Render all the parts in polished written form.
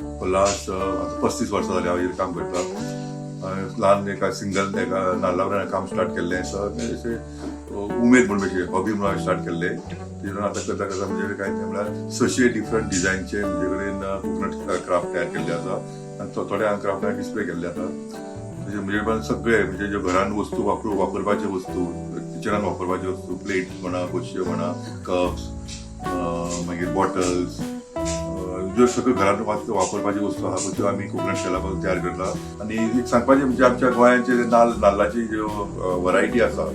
Last आतां 35 वर्सां जालीं हांव हेजेर काम करता. ल्हान एका सिंगल एका नाल्ला काम स्टार्ट केल्लें. सो अशें उमेद म्हणून, अशें हॉबी म्हणून हांवें स्टार्ट केल्लें. तितून आतां करता करता म्हणजे काय म्हळ्यार 600 डिफरंट डिजायनचे म्हजे कडेन कोकोनट क्राफ्ट तयार केल्ले आसा आनी थोडे हांवें क्राफ्ट डिस्प्ले केल्ले आसा. तशें म्हणजे पण सगळे म्हणजे ज्यो घरान वस्तू वापरपाच्यो वस्तू, किचनान वापरपाच्यो वस्तू, प्लेट म्हणा, बश्यो म्हणा, कप्स, मागीर बॉटल्स, ज्यो सगळ्यो घरान वापरपाच्यो वस्तू आहा पळय, त्यो आमी कोकोनट शेला पासून तयार करता. आनी एक सांगपाचें म्हणजे आमच्या गोंयांचे नाल्लाची ज्यो वरायटी आसा,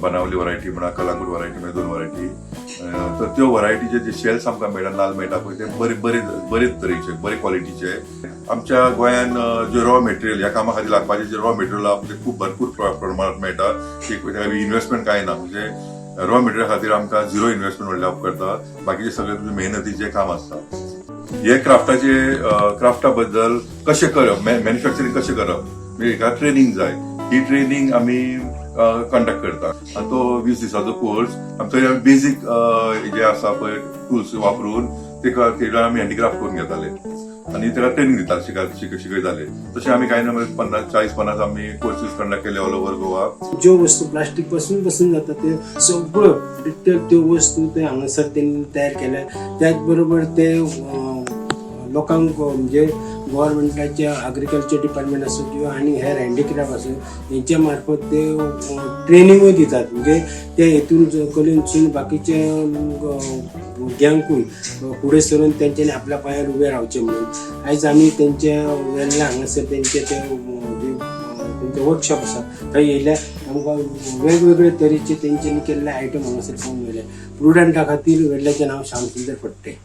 बनावली वरायटी म्हणा, कलांगूट वरायटी म्हणा, दोन वरायटी, तर त्यो वरायटीचे जे शेल्स आमकां मेळटा, नाल्ल मेळटा पळय, ते बरे बरे बरे तरेचे, बरे क्वॉलिटीचे. आमच्या गोंयान जे रॉ मटेरियल ह्या कामा खातीर लागपाचें जे रॉ मटेरियल आहा ते खूब भरपूर प्रमाणात मेळटा. एक इन्व्हेस्टमेंट कांय ना, म्हणजे रॉ मटेरियल खातीर आमकां झिरो इन्व्हेस्टमेंट म्हणल्यार करता. बाकीचे सगळे तुमचे मेहनतीचें काम आसता. हे क्राफ्टाचे, क्राफ्टा बद्दल कशें करप, मॅन्युफॅक्चरींग कशें करप, म्हणजे हेका ट्रेनिंग जाय. ही ट्रेनिंग आमी कंडक्ट करता आनी तो 20 दिसाचो कोर्स. थंय आमी बेजीक जे आसा पळय टुल्स वापरून ते आमी हँडीक्राफ्ट करून घेताले आनी ताका ट्रेनिंग दिताले, शिकयताले. तशें आमी कांय ना म्हणजे 50, 40, 50 आमी कोर्सीस कंडक्ट केले ऑल ओव्हर गोवा. ज्यो वस्तू प्लास्टीक पासून पासून जाता ते सगळ्यो डिटेल त्यो वस्तू ते हांगासर तेंणी तयार केल्या. त्याच बरोबर ते लोकांक, म्हणजे गव्हर्मेंटाचे अग्रिकल्चर डिपार्टमेंट आसूं किंवा आनी हेर हँडिक्राफ्ट आसूं, हेंच्या मार्फत ते ट्रेनिंगूय दितात. म्हणजे ते हेतून कलेनसून बाकीचे भुरग्यांकूय फुडें सरून तेंच्यांनी आपल्या पांयार उबे रावचे म्हणून. आयज आमी तेंच्या वेल्ला हांगासर तेंचे ते जे तेंचे वर्कशॉप आसा थंय येयल्या. आमकां वेगवेगळे तरेचे तेंच्यांनी केल्ले आयटम हांगासर पळोवंक मेळ्ळे. प्रुडंटा खातीर वेल्ल्याचें नांव श्यामसुंदर फडटे.